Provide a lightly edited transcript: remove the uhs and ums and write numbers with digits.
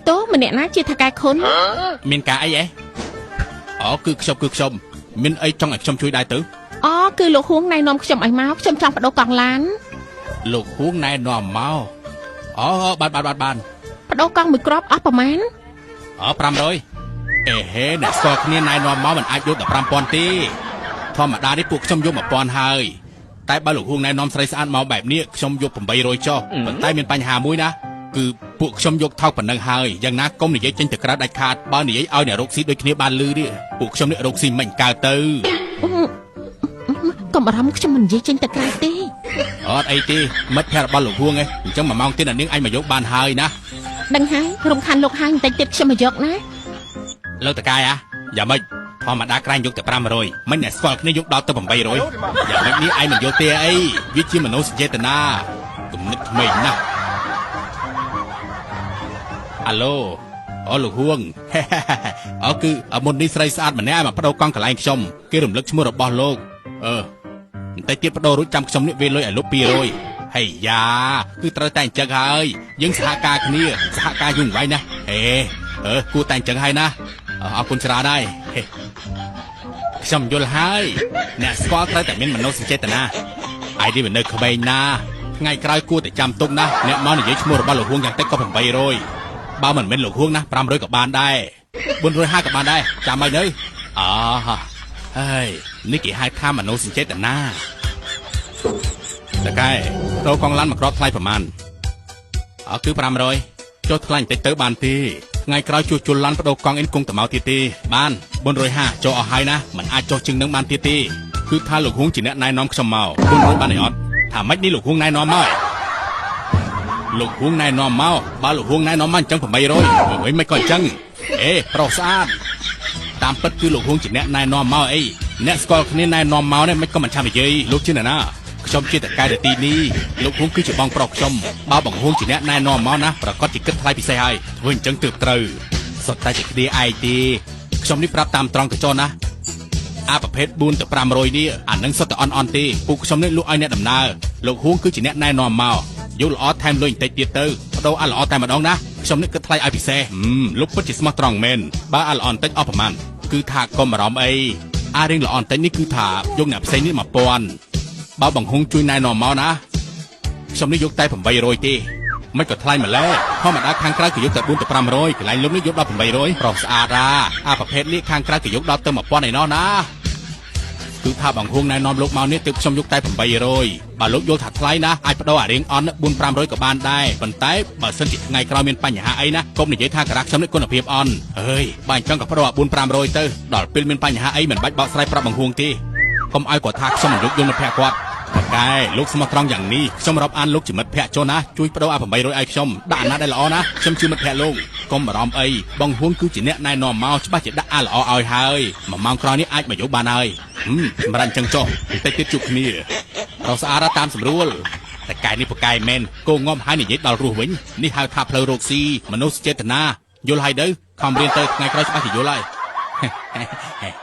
ទោសម្នាក់ណាជាថកែខុន មានការអីអេអូគឺខ្ញុំគឺខ្ញុំមានអីចង់ឲ្យខ្ញុំជួយដែរទៅ អូគឺលោកហួងណែនាំខ្ញុំឲ្យមកខ្ញុំចង់បដូរកង់ឡាន លោកហួងណែនាំមកអូបានបានបានបាន បដូរកង់មួយគ្រាប់អស់ប្រមាណ អូ500អេហេអ្នកស្គាល់គ្នាណែនាំមកមិនអាចយកដល់5000ទេធម្មតានេះពួកខ្ញុំយក1000ហើយតែបើលោកហួងណែនាំស្រីស្អាតមកបែបនេះខ្ញុំយក800ចុះប៉ុន្តែមានបញ្ហាមួយណាគឺពួកខ្ញុំយកថោកប៉ុណ្ណឹងហើយយ៉ាងណាកុំនិយាយចេញទៅក្រៅដាច់ខាតបើនិយាយឲ្យអ្នករកស៊ីដូចគ្នាបានលឺនេះពួកខ្ញុំនេះរកស៊ីមិនកើតទៅ កុំបារម្ភខ្ញុំមិននិយាយចេញទៅក្រៅទេ អត់អីទេមិត្តភក្តិរបស់លោកហួងឯងអញ្ចឹងមួយម៉ោងទៀតអ្នកនាងអាចមកយកបានហើយណា ដឹងហើយរំខានលោកហើយបន្តិចទៀតខ្ញុំមកយកណា លោកតកាយអាយ៉ាងម៉េចធម្មតាក្រាញ់យកតែ500មិនអ្នកស្គាល់គ្នាយកដល់ទៅ800យ៉ាងម៉េចនេះឯងមិនយកទេអីវាជាមនោសញ្ចេតនាគំនិតក្មេងណាស់អាឡូអូលោកហួង អូគឺមុននេះស្រីស្អាតម្នាក់ឲ្យមកបដូរកង់កន្លែងខ្ញុំគេរំលឹកឈ្មោះរបស់លោកអឺបន្តិចទៀតបដូររួចចាំខ្ញុំនេះវេលុយឲ្យលោក200ហេយ៉ាគឺត្រូវតែអញ្ចឹងហើយយើងសហការគ្នាសហការយូរអង្វែងណាហេអឺគួរតែអញ្ចឹងហើយណាអរគុណច្រើនហើយហេខ្ញុំយល់ហើយអ្នកស្គាល់ត្រូវតែមានមនោសញ្ចេតនាឯនេះវានៅក្មេងណាថ្ងៃក្រោយគួរតែចាំទុកណាអ្នកមកនិយាយឈ្មោះរបស់លោកហួងយ៉ាងតិចក៏800បើមិនមែនលោកហួងណា500ក៏បានដែរ450ក៏បានដែរចាំឲ្យនៅអូហើយនេះគេហៅថាមនោសញ្ចេតនាតកែដូរកង់ឡានមួយគ្រាប់ថ្លៃប្រមាណអើគឺ500ចុះថ្លៃបន្តិចទៅបានទេថ្ងៃក្រោយជួសជុលឡានបដូរកង់អ៊ីនគង់តមកទៀតទេបាន450ចូលអស់ហើយណាมันអាចចុះជាងនឹងបានទៀតទេគឺថាលោកហួងជាអ្នកណែនាំខ្ញុំមក400បានអីអត់ថាម៉េចនេះលោកហួងណែនាំមកលោកហួងណែនាំមកបើលោកហួងណែនាំមកអញ្ចឹង800វិញមិនក៏អញ្ចឹងអេប្រុសស្អាតតាមពិតគឺលោកហួងជាអ្នកណែនាំមកអីអ្នកស្គាល់គ្នាណែនាំមកនេះមិនក៏មិនឆាប់និយាយលោកជាអ្នកណាខ្ញុំជាតកែរទីនេះលោកហួងគឺជាបងប្រុសខ្ញុំបើបងហួងជាអ្នកណែនាំមកណាប្រកាសជាគិតថ្លៃពិសេសហើយធ្វើអញ្ចឹងទើបត្រូវសុទ្ធតែជាគ្នាឯងទេខ្ញុំនេះប្រាប់តាមត្រង់ទៅចុះណាអាប្រភេទ4ទៅ500នេះអានឹងសុទ្ធតែអន់អន់ទេពួកខ្ញុំនេះលក់ឲ្យអ្នកដំណើរលោកហួងគឺជាអ្នកណែនាំមកយកល្អថែមលុយបន្តិចទៀតទៅបដូរអាល្អតែម្ដងណាខ្ញុំនេះគិតថ្លៃឲ្យពិសេសលោកពិតជាស្មោះត្រង់មែនបើអាល្អបន្តិចអស់ប្រមាណគឺថាកុំបារម្ភអីអារឿងល្អបន្តិចនេះគឺថាយកអ្នកផ្សេងនេះ1000បើបងហួងជួយណែនាំមកណាខ្ញុំនេះយកតែ800ទេមិនក៏ថ្លៃម្ល៉េះធម្មតាខាងក្រៅគេយកតែ4ទៅ500កន្លែងលោកនេះយកដល់800ប្រុសស្អាតអាប្រភេទនេះខាងក្រៅគេយកដល់ទៅ1000ឯណោះណាគឺថាបងហួងណែនាំលោកមកនេះទើបខ្ញុំយកតែ800បើលោកយល់ថាថ្លៃណាអាចបដូរអារៀងអន់4 500ក៏បានដែរប៉ុន្តែបើសិនជាថ្ងៃក្រោយមានបញ្ហាអីណាកុំនិយាយថាការ៉ាខ្ញុំនេះគុណភាពអន់អើយបើអញ្ចឹងក៏បដូរអា4 500ទៅដល់ពេលមានបញ្ហាអីមិនបាច់បកស្រាយប្រាប់បងហួងទេកុំឲ្យគាត់ថាខ្ញុំមិនយកយល់មិត្តភក្តិគាត់តែលោកស្មោះត្រង់យ៉ាងនេះខ្ញុំរាប់អានលោកជាមិត្តភក្តិចុះណាជួយបដូរអា800ឲ្យខ្ញុំដាក់អាណាដែលល្អណាខ្ញុំជឿមិត្តភក្តិលោកកុំបារម្ភអីបងហួងគឺជាអ្នកណែនាំមកច្បាស់ជាដាក់អាល្អឲ្យហើយមួយម៉ោងក្រោយនេះអាចមកយកបានហើយសម្រាប់អញ្ចឹងចុះបន្តិចទៀតជួបគ្នារកស្អាតតាមស្រួលតែកែនេះប្រកែមែនគោងំហើយនិយាយដល់រស់វិញនេះហៅថាផ្លូវរកស៊ីមនុស្សចេតនាយល់ហើយទៅខំរៀនទៅថ្ងៃក្រោយច្បាស់ជាយល់ហើយ